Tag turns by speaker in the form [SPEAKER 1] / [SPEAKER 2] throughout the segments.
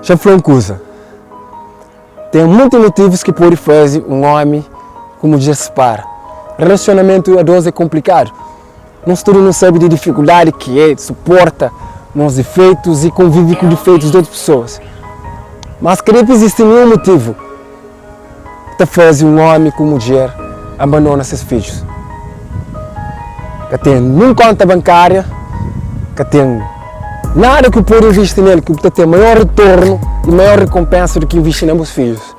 [SPEAKER 1] Xa fla un kuza, ten monti motivus ki pode faze un ómi ku mudjer sipara. Relasionamentu a dos é konplikadu. Nos tudu nu sabe di difikuldadi ki é suporta nos difeitus i konvive ku difeitus di otus pesoas. Mas ka debe izisti ninhun motivu ki ta faze un ómi ku mudjer abandona ses fidjus. Ka ten nin kónta bankária, ka ten nada ki bu pode invisti nel ki bu ta ten maior ritornu i maior rikonpensa di ki invisti na bus fidjus.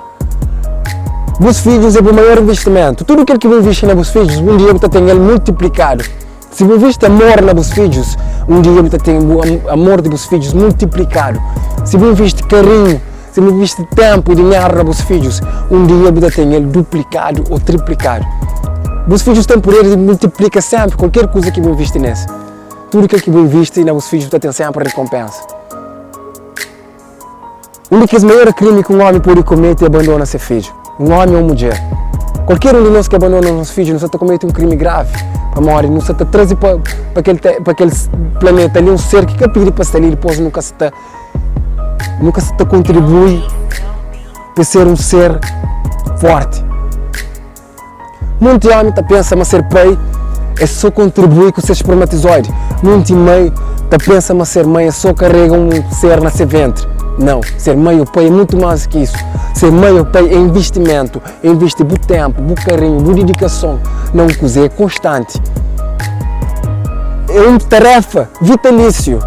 [SPEAKER 1] Bus fidjus é bu maior invistimentu. Tudu kel ki bu invisti na bus fidjus, un dia bu ta ten el multiplikadu. Si bu invisti amor na bus fidjus, un dia bu ta ten bu amor di bus fidjus multiplikadu. Si bu invisti karinhu, si bu invisti ténpu i dinheru na bus fidjus, un dia bu ta ten el duplikadu ô triplikadu. Bus fidjus ten puder di multiplika sénpri kualker kuza ki bu invisti nes. Tudu kel ki bu invisti na bus fidjus bu ta ten sénpri rekonpensa. Un di kes maior krimi ki un ómi pode komete é abandona se fidju. Un ómi ô un mudjer. Kualker un di nos ki abandona nos fidju, nu sta ta komete un krimi gravi, pamodi nu sta ta traze pa pa kel pa kel planeta li un ser ki ka pidi pa sta li, dipôs nu ka sta nu ka sta ta kontribui pa ser un ser fórti. Monti ómi ta pensa ma ser pai é sô kontribui ku ses spermatizoidi. Monti mai ta pensa ma ser mai é sô karega un ser na se ventri. Nau, ser mai ô pai é mutu más ki isu. Ser mai ô pai é invistimentu, é invisti bu ténpu, bu karinhu, bu didikason na un kuza, é konstanti. É un taréfa vitalísiu.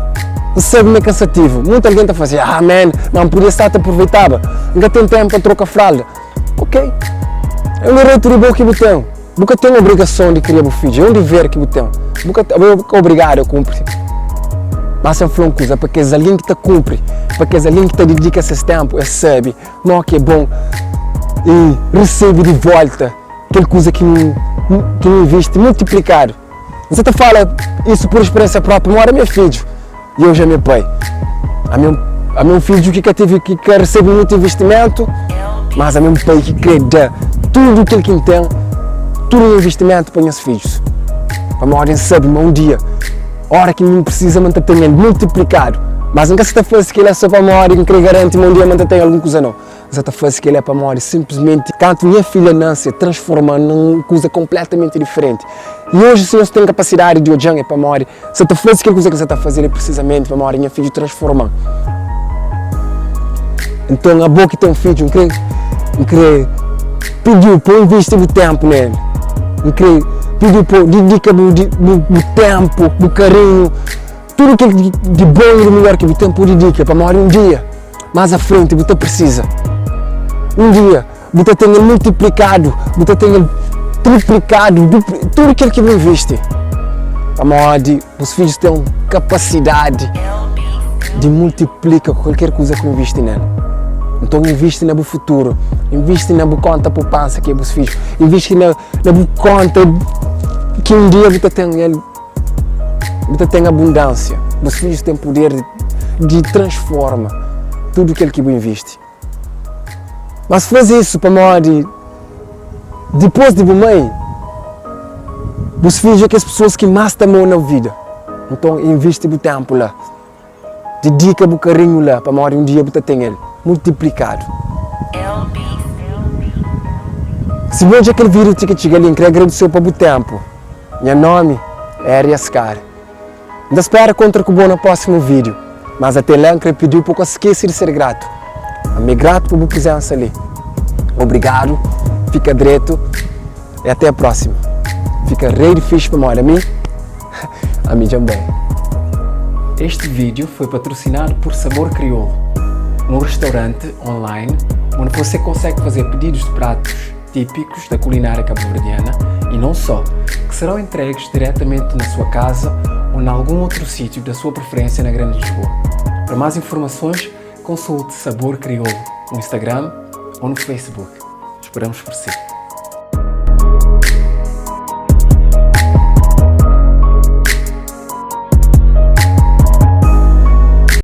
[SPEAKER 1] N sabe ma é kansativu. Monti algen ta fla si, Ah, man, ma N podia sta ta apruveitaba. N ka ten ténpu pa troka fralda. Ok, é un direitu di bo ki bu ten. Bu ka ten obrigason di kria bu fidju, é un dever ki bu ten. Bu ka bu ka obrigadu a kunpri. Má si N fla un kuza, pa kes algen ki ta kunpri, pa kes algen ki ta didika ses ténpu, es sabe ma ki é bon i resebe di vólta kel kuza ki nu ki nu invisti multiplikadu. N sa ta fala isu pur spiriénsia própi, modi ami é fidju i oji ami é pai. Ami é un fidju ki ka tevi, ki ka resebe mutu invistimentu, mas ami é un pai ki krê da tudu kel ki N ten, tudu nha invistimentu pa nhas fidjus. Pamodi N sabe ma un dia, óra ki mi N prisiza ma N ta ten el multiplikadu. Mas N ka sa ta fase kel-la sô pamodi N krê garanti ma un dia ma N ta ten algun kuza, nau. N sa ta faze kel-la pamodi sinplismenti kantu nha filha nase, el transforma-m na un kuza konpletamenti diferenti. I oji si nhos ten kapasidadi di odja-m é pamodi N sa ta faze kel kuza ki N sa ta faze li prisizamenti pamodi nha fidju transforma-m. Nton, abo ki ten fidju, N krê N krê pidi-u pa bu invisti bu ténpu na el. N krê pidi-u pa bu didika bu bu ténpu, bu karinhu, tudu kel di bon i di midjór ki bu ten pa bu didika pamodi un dia Más a frenti bu ta prisiza. Un dia bu ta ten el multiplikadu, bu ta ten el triplikadu, dupli, tudu kel ki bu invisti. Pamodi bus fidjus ten kapasidadi di multiplika kualker kuza ki bu invisti nel. Nton invisti na bu futuru, invisti na bu konta poupansa ki é bus fidju, invisti na na bu konta ki un dia bu ta ten el. Bu ta ten abundánsia. Bus fidjus ten puder di transforma tudu kel ki bu invisti. Mas faze isu pamodi dipôs di bu mai, bus fidju é kes pesoas ki más ta ama-u na vida. Nton, invisti bu ténpu la. Didika bu karinhu la pamodi un dia bu ta ten el multiplikadu. Si bu odja kel vídiu ti ki txiga li, N krê agradise-u pa bu ténpu. Nha nómi é Arias Kari. N ta spera kontra ku bo na prósimu vídiu. Mas até la, N krê pidi-u pa bu ka skese di ser gratu. Ami é gratu pa bu prizénsa li. Obrigadu, fika dretu i até prósimu. Fika rei di fixi pamodi ami, ami dja N bai.
[SPEAKER 2] Este vídeo foi patrocinado por Sabor Crioulo, um restaurante online onde você consegue fazer pedidos de pratos típicos da culinária cabo-verdiana e não só, que serão entregues diretamente na sua casa ou em algum outro sítio da sua preferência na Grande Lisboa. Para mais informações, consulte Sabor Crioulo no Instagram ou no Facebook. Esperamos por si.